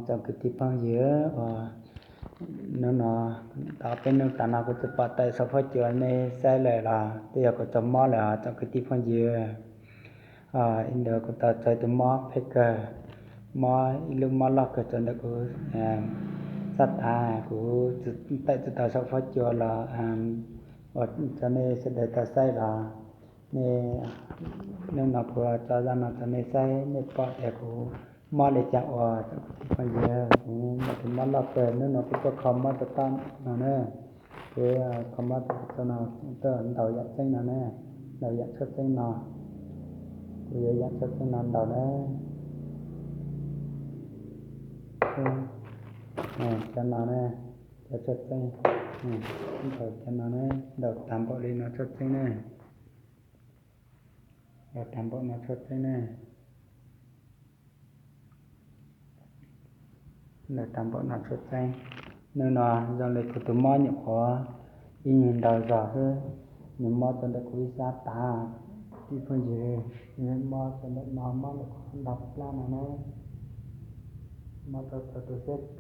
Tsoom kwv tij phooj ywg uas hnub no, tau peb hnub tas no kuv twb pom tawm saum huab cua nej saib lawm los twb yog kuv tau mob lawm os tsoom kwv tij phooj ywg. Ib ntus kuv tau txais tus mob phem kawg, mob ib lub mob loj kawg rau ntawm kuv sab tav, kuv tawm tsis tau saum huab cua los ua rau nej sawv daws tau saib los nej, hnub no kuv tso zaj no rau nej saib nej pom tias kuv mob li cas uas tsoom kwv tij phooj ywg, kuv muaj tus mob loj kawg, hnub no kuv tuaj kho mob rau tom no na, kuv kho mob rau tom no, tuaj ntaus yam txeeb no na, ntaus yam tshuaj txeeb no, kuv yuav yam tshuaj txeeb no ntaus na. Cov no na, cov tshuaj txeeb, ntaus cov no na, ntaus tag npaum li no tshuaj txeeb na, ntaus tag npaum no tshuaj txeeb na. Ntawm tag npaum no tshuaj txeeb, hnub no zoo li kuv tus mob nyuam qhuav ib nyuag ntaus zog xwb, nws mob rau ntawm kuv ib sab tav, kwv tij phooj ywg, mob rau ntawm no, mob ntawm kuv ntaus plab no na, mob rau tus siab